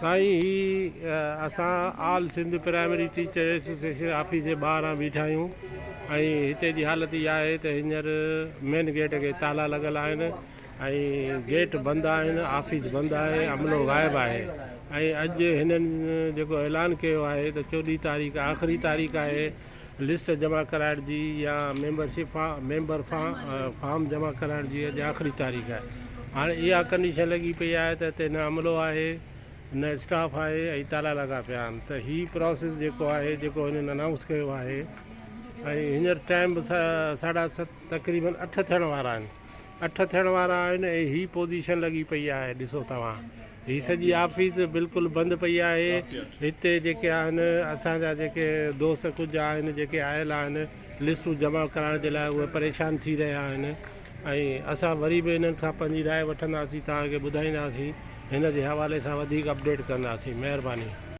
سائين هي اسان all Sindh primary teacher association office جي ٻاهران بيٺا آهيون ۽ هتي جي حالت اها آهي ته هينئر مين گيٽ کي تالا لڳل آهن ۽ گيٽ بند آهن آفيس بند آهي عملو غائب آهي ۽ اڄ هنن جيڪو اعلان ڪيو آهي ته 14 تاريخ آخري تاريخ آهي لسٽ جمع ڪرائڻ جي يا ميمبرشپ ميمبر فارم جمع ڪرائڻ جي اڄ آخري تاريخ آهي. هاڻي اها ڪنڊيشن لڳي پئي آهي ته هتي نه عملو آهي نه اسٽاف آهي ۽ تالا لڳا پيا آهن ته هي پراسيس جيڪو آهي جيڪو هنن انائونس ڪيو آهي ۽ هينئر ٽائيم به ساڍا ست تقريبن اٺ ٿيڻ وارا آهن اٺ ٿيڻ وارا آهن ۽ هي پوزيشن لڳي پئي آهي ڏسو توهان هي سڄي آفيس بلڪل بند پئي آهي هتي جيڪي آهن اسان جا جيڪي دوست ڪجهه آهن جيڪي آيل آهن لسٽون جمع ڪرائڻ جي لاء اهي پريشان ٿي رهيا آهن ۽ اسان وري به انهن کان پنهنجي راء وٺنداسين توهان کي ٻڌائينداسين هن جي حوالي سان وڌيڪ اپڊيٽ ڪنداسين مهرباني.